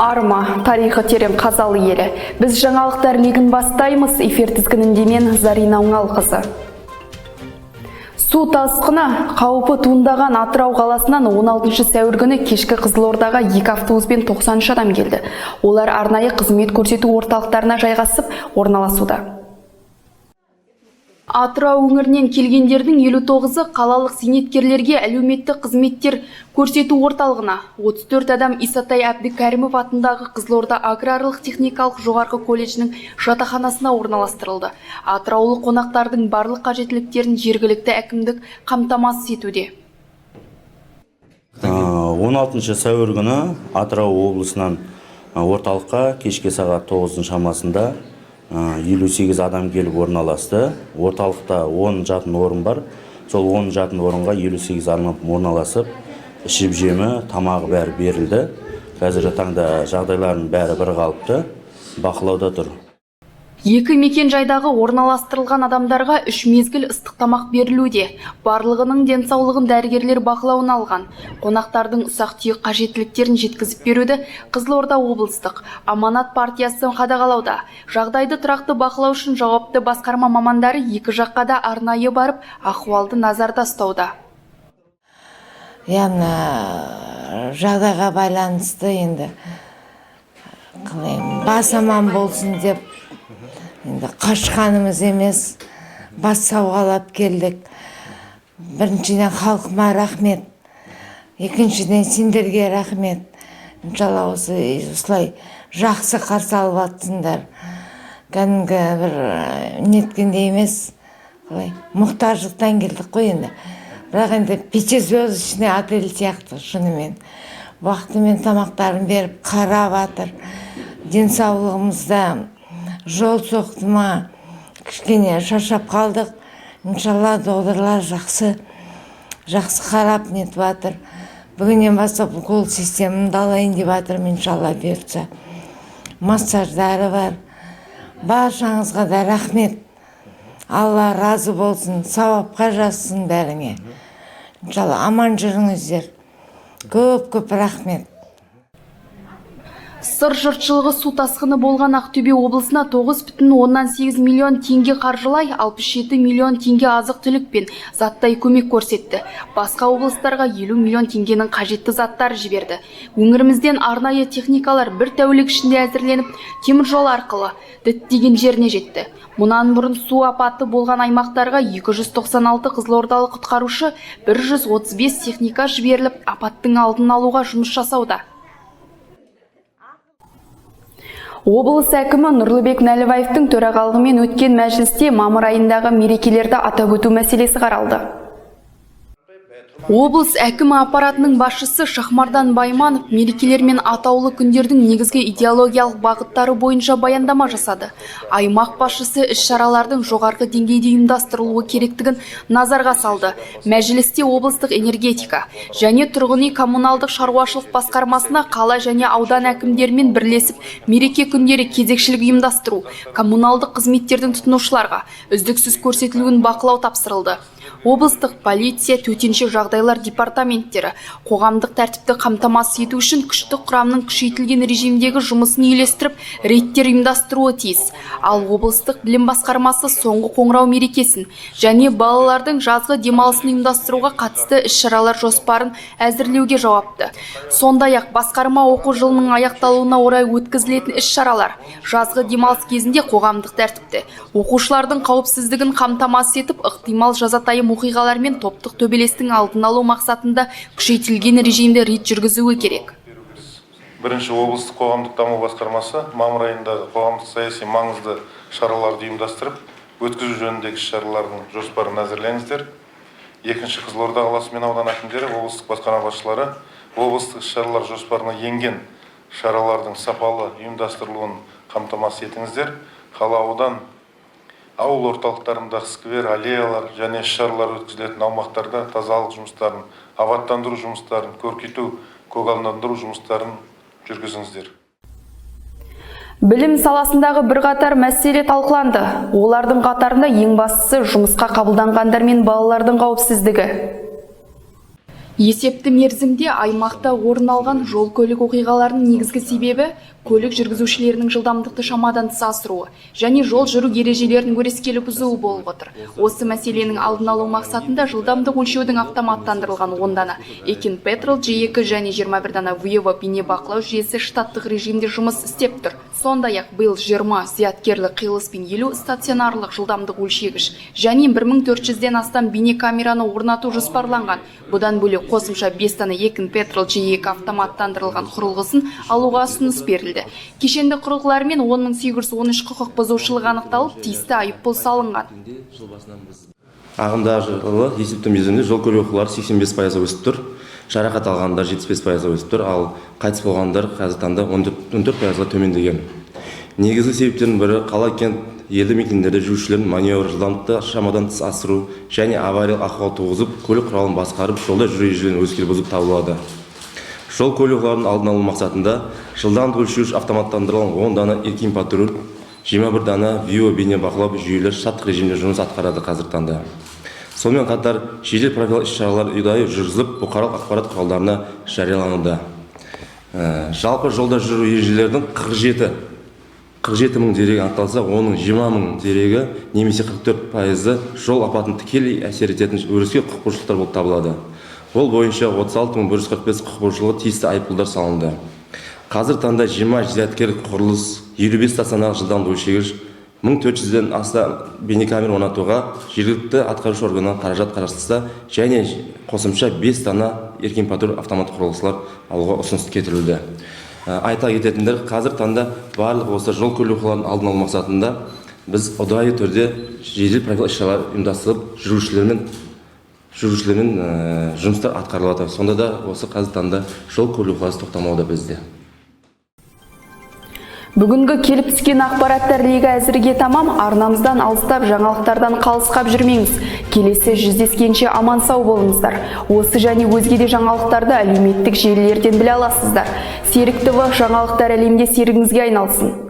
Арма, тарихы терең Қазалы елі. Біз жаңалықтар легін бастаймыз. Эфир тізгінінде мен, Зарина Оңалқызы. Су тасқыны қаупі туындаған Атырау қаласынан 16 сәуір күні кешкі Қызылордаға екі автобуспен 93 адам келді. Олар арнайы қызмет көрсету орталықтарына жайғасып, орналасуда. Атырау өңірінен келгендердің 59-ы қалалық зейнеткерлерге әлеуметтік қызметтер көрсету орталығына, 34 адам Исатай Әбдікәрімов атындағы Қызылорда аграрлық техникалық жоғарғы колледжінің жатақханасына орналастырылды. Атыраулық қонақтардың барлық қажеттіліктерін жергілікті әкімдік қамтамасыз етуде. 16 сәуір күні Атырау облысынан орталыққа кешке сағат 9-дың шамасында 58 адам келіп орналасты. Орталықта 10 жатын орын бар. Сол 10 жатын орынға 58 адам орналасып, ішіп жемі, тамағы бәрі берілді. Қазіргі таңда жағдайларының бәрі бір қалыпты, бақылауда тұр. Екі мекен жайдағы орналастырылған адамдарға үш мезгіл ыстық тамақ берілуде. Барлығының денсаулығын дәрігерлер бақылауына алған. Қонақтардың ұсақ-түйек қажеттіліктерін жеткізіп беруді Қызылорда облыстық Аманат партиясы қадағалауда. Жағдайды тұрақты бақылау үшін жауапты басқарма мамандары екі жаққа да арнайы барып, ахуалды назарда ұстауда. Иә, мына жағдайға байланысты енді, қалай, бас аман болсын деп енді қашқанымыз емес, бас сауғалап келдік. Біріншіден, халқыма рахмет, екіншіден, сендерге рахмет. Иншалла, осы осылай жақсы қарсы алып жатсыңдар. Кәдімгі бір неткендей емес, қалай, мұқтаждықтан келдік қой енді. Бірақ енді пятизвездочный отель сияқты шынымен. Уақытымен тамақтарын беріп, қарап жатыр денсаулығымызда. Жол соқты ма, кішкене шаршап қалдық. Иншалла, докторлар жақсы жақсы қарап нетіп жатыр. Бүгіннен бастап укол системамды алайын деп жатырмын, иншалла, бұйыртса. Массаждары бар. Баршаңызға да рахмет, Алла разы болсын, сауапқа жазсын бәріңе. Иншалла, аман жүріңіздер. Көп көп рахмет. Сыр жұртшылығы су тасқыны болған Ақтөбе облысына 9,8 миллион теңге қаржылай, 67 миллион теңге азық-түлік пен заттай көмек көрсетті. Басқа облыстарға 50 миллион теңгенің қажетті заттары жіберді. Өңірімізден арнайы техникалар бір тәулік ішінде әзірленіп, темір жол арқылы діттеген жеріне жетті. Мұнан бұрын су апаты болған аймақтарға 296 қызылордалық құтқарушы, 135 техника жіберіліп, апаттың алдын алуға жұмыс жасауда. Облыс әкімі Нұрлыбек Нәлібаевтың төрағалығымен өткен мәжілісте мамыр айындағы мерекелерді атап өту мәселесі қаралды. Облыс әкімі аппаратының басшысы Шахмардан Байманов мерекелер мен атаулы күндердің негізгі идеологиялық бағыттары бойынша баяндама жасады. Аймақ басшысы іс-шаралардың жоғарғы деңгейде ұйымдастырылуы керектігін назарға салды. Мәжілісте облыстық энергетика және тұрғын үй коммуналдық шаруашылық басқармасына қала және аудан әкімдерімен бірлесіп мереке күндері кезекшілік ұйымдастыру, коммуналдық қызметтердің тұтынушыларға үздіксіз көрсетілуін бақылау тапсырылды. Облыстық полиция, төтенше жағдайлар департаменттері қоғамдық тәртіпті қамтамасыз ету үшін күштік құрамның күшейтілген режимдегі жұмысын үйлестіріп, рейдтер ұйымдастыруы тиіс. Ал облыстық білім басқармасы соңғы қоңырау мерекесін және балалардың жазғы демалысын ұйымдастыруға қатысты іс-шаралар жоспарын әзірлеуге жауапты. Сондай-ақ басқарма оқу жылының аяқталуына орай өткізілетін іс-шаралар, жазғы демалыс кезінде қоғамдық тәртіпті, оқушылардың қауіпсіздігін қамтамасыз етіп, ықтимал жазатайым оқиғалар мен топтық төбелестің алдын алу мақсатында күшейтілген режимде рейд жүргізуі керек. Бірінші, облыстық қоғамдық даму басқармасы мамыр айындағы қоғамдық саяси маңызды шараларды ұйымдастырып өткізу жөніндегі іс шаралардың жоспарын әзірлеңіздер. Екінші, Қызылорда қаласы мен аудан әкімдері, облыстық басқарма басшылары облыстық іс шаралар жоспарына енген шаралардың сапалы ұйымдастырылуын қамтамасыз етіңіздер. Қала, аудан, ауыл орталықтарындағы сквер, аллеялар және іс шаралар өткізілетін аумақтарда тазалық жұмыстарын, абаттандыру жұмыстарын, көркейту, көгалдандыру жұмыстарын жүргізіңіздер. Білім саласындағы бірқатар мәселе талқыланды. Олардың қатарында ең бастысы жұмысқа қабылданғандар мен балалардың қауіпсіздігі. Есепті мерзімде аймақта орын алған жол-көлік оқиғаларының негізгі себебі көлік жүргізушілерінің жылдамдықты шамадан тыс асыруы және жол жүру ережелерін өрескел бұзуы болып отыр. Осы мәселенің алдын алу мақсатында жылдамдық өлшеудің автоматтандырылған 10 дана Ekin Petrol G2 және 21 дана Vivo бейнебақылау жүйесі штаттық режимде жұмыс істеп тұр. Сондай-ақ биыл 20 зияткерлік қиылыс пен 50 стационарлық жылдамдық өлшегіш және 1400-ден астам бейнекамераны орнату жоспарланған. Бұдан бөлек қосымша 5 дана Ekin Petrol G2 автоматтандырылған құрылғысын алуға ұсыныс берілді. Кешенді құрылғылармен 10 813 құқық бұзушылық анықталып, тиісті айыппұл салынған. Ағымдағы жылы есепті мерзімде жол көлік оқиғалары 85%-ға өсіп тұр, жарақат алғандар 75%-ға өсіп тұр, ал қайтыс болғандар қазіргі таңда 14%-ға төмендеген. Негізгі себептердің бірі қала, кент, елді мекендерде жүргізушілердің маневр, жылдамдықты шамадан тыс асыру және авариялық ахуал туғызып, көлік құралын басқарып, жолда жүру ережелерін өрескел бұзып табылады. Жол көлік оқиғаларының алдын алу мақсатында жылдамдық өлшеуіш автоматтандырылған 10 дана Эркин Патруль, 21 дана Вио бейнебақылау жүйелері штаттық режимде жұмыс атқарады қазіргі таңда. Сонымен қатар жедел профилактикалық іс шаралар ұдайы жүргізіліп, бұқаралық ақпарат құралдарына жариялануда. Жалпы жолда жүру ережелерінің 47 мың дерегі анықталса, оның 20 мың дерегі немесе 44%-ы жол апатына тікелей әсер ететін өрескел құқық бұзушылықтар болып табылады. Ол бойынша 36 мың 145 құқық бұзушылығы тиісті айыппұлдар салынды. Қазіргі таңда 20 зияткерлік құрылыс, 55 стационарлық жылдамдық өлшегіш, 1400-ден аса бейнекамера орнатуға жергілікті атқарушы органнан қаражат қарастырса және қосымша 5 дана Эркин Патруль автомат құрылғысылар алуға ұсыныс келтірілді. Айта кететіндер, қазіргі таңда барлық осы жол көлік оқиғаларының алдын алу мақсатында біз ұдайы түрде жедел профилактикалық іс шаралар ұйымдастырып, жүргізушілермен жұмыстар атқарылып жатыр. Сонда да осы қазіргі таңда жол көлік оқиғасы тоқтамауда бізде. Бүгінгі келіп түскен ақпараттар легі әзірге тамам. Арнамыздан алыстап, жаңалықтардан қалыс қап жүрмеңіз. Келесі жүздескенше аман сау болыңыздар. Осы және өзге де жаңалықтарды әлеуметтік желілерден біле аласыздар. Серік ТВ жаңалықтар әлемде серігіңізге айналсын.